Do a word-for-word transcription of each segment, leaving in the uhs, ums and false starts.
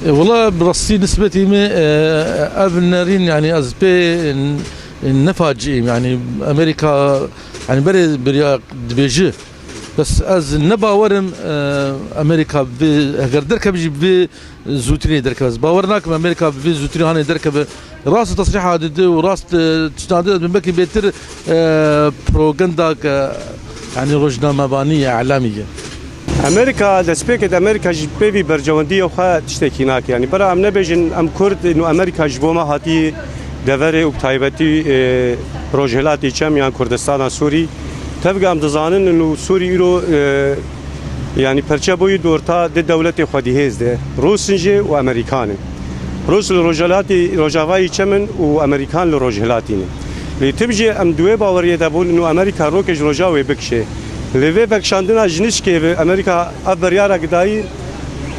E, wela bi rastî nisbetî me, e, ev nerîn, yani ez pê n-, ne faciîm, yani Amerîka, yani berê beriya dibêji. Bes ez ne bawerim, e, Amerîka bi, eger derkeve jî bi zûtirî derkeve. Ez bawer nakim Amerîka bi zûtirî hanê derkeve. Rast tesrîha dide û rast, e, tiştan dide, belkî bêtir, e, propaganda ke, yani rojnamevanî ye, îlamî ye. Amerîka, destpêkê de Amerîka jî pê vî berjewendiyê xwe tiştekî nake. Yani bira em nebêjin em Kurd û Amerîka ji bo me hatî deverê û bi taybetî, e, Rojhilatê Çem yan Kurdistana Sûrî. Tevge em dizanin û Sûrî îro, e, yani perçe bûyî di orta di dewletê xwedî hêz de. Rûs in jê û Amerîkan in. Rûs li Rojhilatê, Rojavayê Çem in û Amerîkan li Rojhilatî ne. Lê tim jî em di wê baweriyê de bûn û Amerîka rokê ji roja wê bikişê. Lê vê vekişandina ji nişkê ve Amerîka ev biryara gidayî,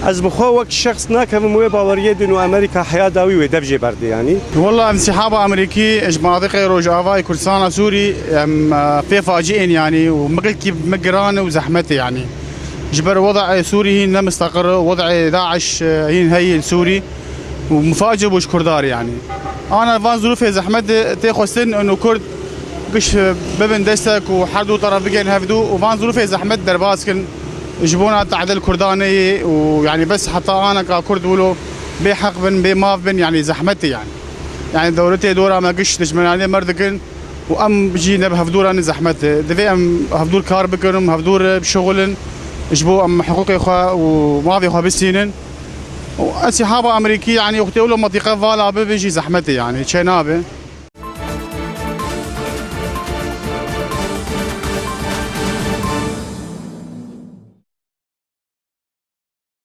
ez bi xwe wek şexs nakevim wê baweriyê din û Amerîka heya dawî wê dev jê berdê, yanî. Wela em sihaba Amerîkî ji mentiqê Rojavayê Kurdistana Sûrî em, e, pê faciên, yanî, û miqilkî me giran û zehmet e, yanî. Ji ber wed'ê Sûrî hîn ne mistaqir, wed'ê DAIŞ, e, hîn heyî li Sûrî û miface bû ji Kurdarî, yanî. Ana van zirûfê zehmet tê xwestin û Kurd giş bibin destek û her du teref bigên hevdû û van zirûfê zehmet derbas kin ji bona tadil Kurdanê yê û, yanî, bes heta aneka Kurd wilo bê heq bin, bê maf bin, yanî zehmet e, yanî. Yanî dewletê dora me giş dijminanê mer dikin û em jî ne bi hevdû re ne zehmet e. Divê em hevdûr kar bikin û hevdûr bişuxulin ji bo em hiqûqê xwe û mafê xwe bistînin. Û ez sihaba Amerîkî, yanî, wextê wilo mentiqe vala bibe jî zehmet e, yanî çê nabe.